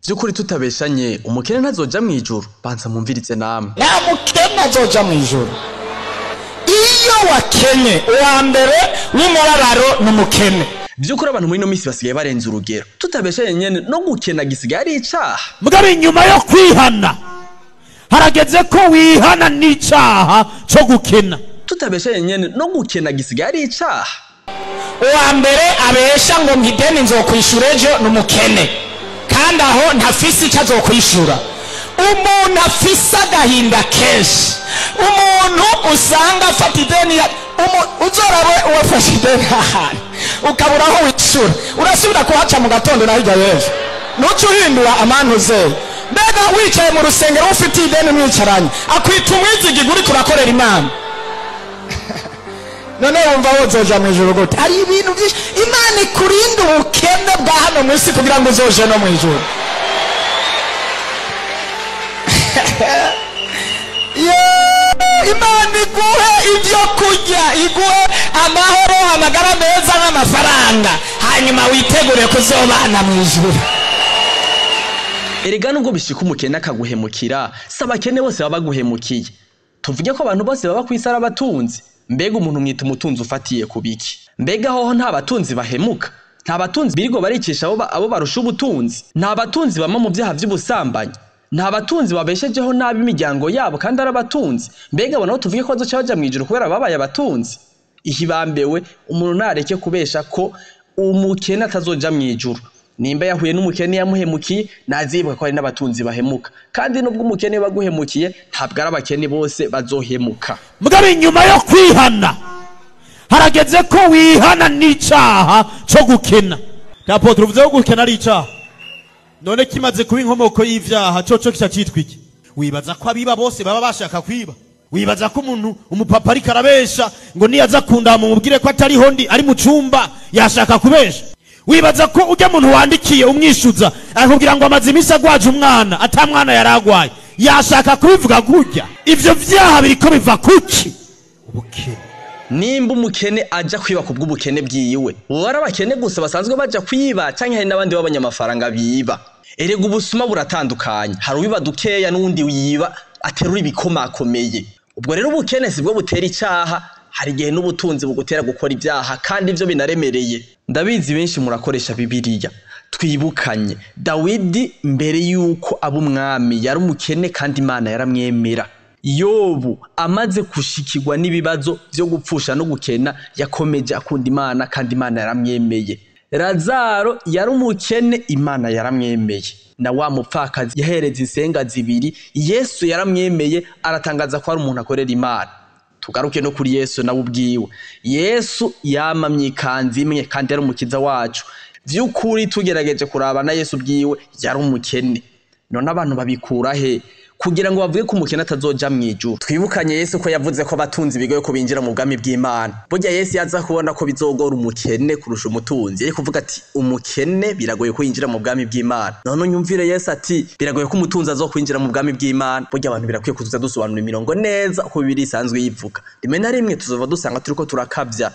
Vy'ukuri tutabeshanye, umukene ntazoja mw'ijuru. Banza mumvirize namwe. Nta mukene azoja mw'ijuru. Iyo wakenye, uwa mbere w'umubabaro ni umukene. Vy'ukuri abantu muri ino misi basigaye barenze urugero. Tutabeshanye nyene, no gukena gisigaye ari icaha. Mugabo inyuma yo kwihana harageze ko wihana n'icaha co gukena. Tutabeshanye nyene, no gukena gisigaye ari icaha. Uwa mbere abesha ngo mpideni nzokwishura ejo ni umukene, kandi aho ntafise ico azokwishura. Umuntu afise agahinda kenshi, umuntu usanga afata ideni ya uzorabe uwafashe ideni ahantu ukabura aho wishura, urasubira kuhaca mu gatondo na hirya y'ejo nuca uhindura amantuze. Mbega wicaye mu rusengero ufite ideni mwicaranye, akwita umwizigirwa uriko urakorera Imana. None wumva wozoja mw'ijuru gute? Hari ibintu byinshi Imana ikurinde ubukene bwa hano mw'isi kugira ngo uzoje no mw'ijuru. Imana iguhe ibyo kurya, iguhe amahoro, amagara meza n'amafaranga, hanyuma witegure kuzobana mw'ijuru. Erega nubwo bishika umukene akaguhemukira, si abakene bose baba baguhemukiye. Tuvuge ko abantu bose baba kw'isi ari abatunzi. Mbega umuntu mwita umutunzi ufatiye ku biki? Mbega hoho nta batunzi bahemuka? Nta batunzi birirwa baricisha abo barusha ubutunzi? Nta batunzi bama mu vyaha vy'ubusambanyi? Nta batunzi babeshejeho nabi imiryango yabo kandi ari abatunzi? Mbega abo nabo tuvuge ko bazoca baja mw'ijuru kubera babaye abatunzi? Ihibambewe, umuntu nareke kubesha ko umukene atazoja mw'ijuru. Nimba yahuye n'umukene yamuhemukiye, nazibuka ko hari n'abatunzi bahemuka. Kandi nubwo umukene baguhemukiye, ntabwo ari abakene bose bazohemuka. Mugabo inyuma yo kwihana harageze ko wihana n'icaha co gukena. Apotre, uvuze ko gukena ari icaha. None kimaze kuba inkomoko y'ivyaha, coco kica citwa iki? Wibaza ko abiba bose baba bashaka kwiba? Wibaza ko umuntu umupapa ariko arabesha ngo niyaza kundama mubwire ko atariho ndi ari mu cumba yashaka kubesha? Wibaza ko ujya muntu wandikiye umwishuza akubwira ngo amaze iminsi agwaje umwana ata mwana yaragwaye yashaka kubivuga gutya? Ivyo vyaha biriko biva kuki? Ubukene. Nimba umukene aja kwiba kubw'ubukene bwiwe, boba ari abakene gusa basanzwe baja kwiba canke hari n'abandi b'abanyamafaranga biba? Erega ubusuma buratandukanye, hari uwiba dukeya n'uwundi wiba aterura ibikomakomeye. Ubwo rero ubukene sibwo butera icaha, hari igihe n'ubutunzi bugutera gukora ibyaha kandi ivyo binaremereye. Ndabizi benshi murakoresha Bibiliya. Twibukanye Dawidi mbere yuko aba umwami yari umukene kandi Imana yaramwemera. Yobu amaze gushikirwa n'ibibazo vyo gupfusha no gukena yakomeje akunda Imana kandi Imana yaramwemeye. Lazaro yari umukene, Imana yaramwemeye. Na wa mupfakazi yahereza insenga zibiri, Yesu yaramwemeye, aratangaza ko ari umuntu akorera Imana. Tugaruke no kuri Yesu nawe ubwiwe. Yesu yamamye ikanzu imwe kandi yari umukiza wacu. Vy'ukuri tugerageje kuraba na Yesu ubwiwe yari umukene. None abantu babikura he kugira ngo bavuge ko umukene atazoja mw'ijuru? Twibukanye Yesu ko yavuze ko abatunzi bigoye ko binjira mu bwami bw'Imana. Burya Yesu yaza kubona ko bizogora umukene kurusha umutunzi, yari kuvuga ati umukene biragoye ko yinjira mu bwami bw'Imana. None unyumvire Yesu ati biragoye ko umutunzi azokwinjira mu bwami bw'Imana. Burya abantu birakwiye kuza dusobanura imirongo neza uko Bibiliya isanzwe yivuga. Rimwe na rimwe tuzova dusanga turiko turakavya.